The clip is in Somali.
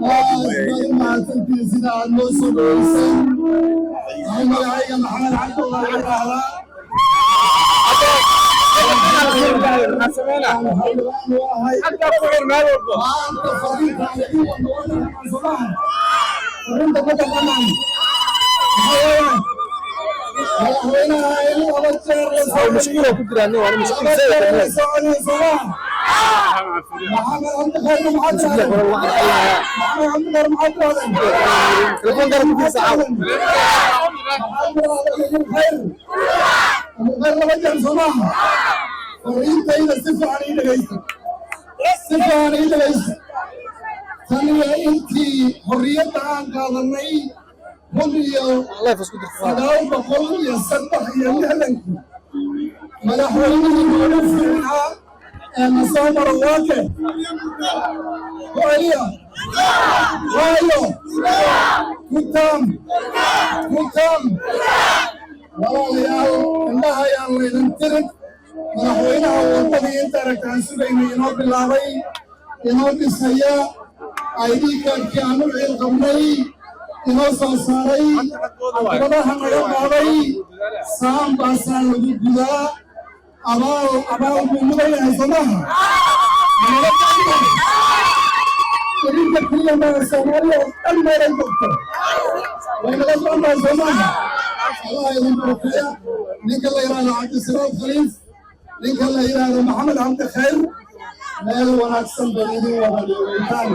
Aad bay u mahadsantihiin sida aad noo soo dhaweyseen. Waxaan magacayga Maxamed Cabdullahi yidhaahdaa. Xildhibaan u ahay. Maanta fariintaan idin wadno waa taqaanaan, soo maaha? Fariinta ma taqaanaan? Maxaa weeyaan? Madaxweynaha in laba jeer la soo celiyo. Laba jeer la soo celiyo, soo maaha? Maxamed Cabdi Khayrna maxaad tirahdeen? Maxamed Cabdi Khayr maxaad tirahdeen? Maxaad tirahdeen? Maxaad tirahdeen? Abul Khayr, Abul Khayr laba jeer, soo maaha? Fariintayda si fiican ii dhegaysta, si fiican ii dhegaysta. Tan iyo intii xorriyadda aan qaadanay 1963-kii, madaxweynihii noogu fiicnaa ee na soo maro waa kee? Ku celiya. Waayo, kutam kutam. Walaalayaal, indhaha ayaan laydin tirin. Madaxweynaha waddadii inta aragtaan sugaynay inoo bilaabay, inoo dhisaya, ID card-kii aan u ciil qabnay inoo soo saaray, caqabadaha naga qaaday, saan baasaan lagu gudaa. Abaal abaal buu mudan yahay, soo maaha? Naga gacan idinka keliya maa, Soomaaliya oo dhan meelay joogto way naga go'an tahay, soo maaha? Allah idin barakeeya. Ninka la yidhaahdo Cabdisalaam Khaliif, ninka la yidhaahdo Maxamed Cabdi Khayr, meel wanaagsan bay idin wada dhigaytaan.